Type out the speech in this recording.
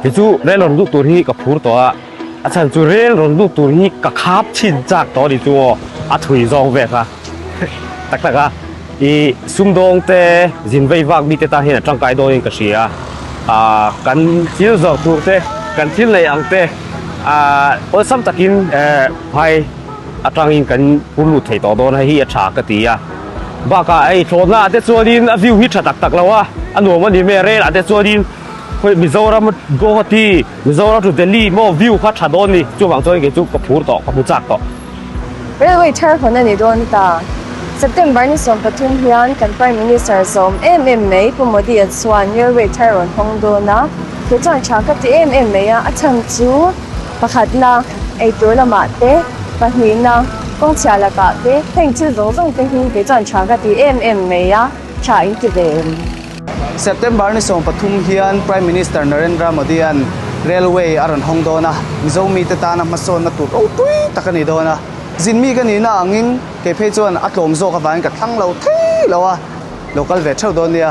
Kei chu rel rawn lut tur hi ka phur tawh a, a chhan chu rel rawn lut tur hi ka khap chhin chak tawh a ni chu aw, a thui zawng ve kha tak tak a. I sumdawng te zin vei vak mite tan hian a tangkai dawnin ka hria a, kan thil zawrh tur te, kan thil neih ang te awlsam takin phai atangin kan pur lut thei tawh dawn a, hei hi a tha ka ti a. Bakah hei thlawhna ah te chuanin a view hi tha tak tak lo a, a nuam a ni mai a, rel ah te chuanin Mizoram Guwahati, Mizoram to Delhi maw view kha tha dawn a ni, chuvang chuan kei chu ka phur tawh, ka hmu chak tawh. Railway thar hawn a ni dawn ta. September ni 13 hian kan Prime Minister zawm em em mai Pu Modi-a chuan Railway thar rawn hawng dawn a, kei chuan tha ka ti em em mai a, a chhan chu pakhatna eitur lamah te, pahnihna kawngchhia lakah te, heng thil zawng zawng te hi kei chuan tha ka ti em em mai a, tha in ti ve em? September ni 13 hian Prime Minister Narendra Modi-a'n Railway a rawn hawng dawn a, Mizo mite tana hmasawnna tur ropui tak a ni dawn a. Zin mi ka nihna angin kei phei chuan a tlawm zawk avangin ka thlang lo thei lo a, lo kal ve theuh dawn nia.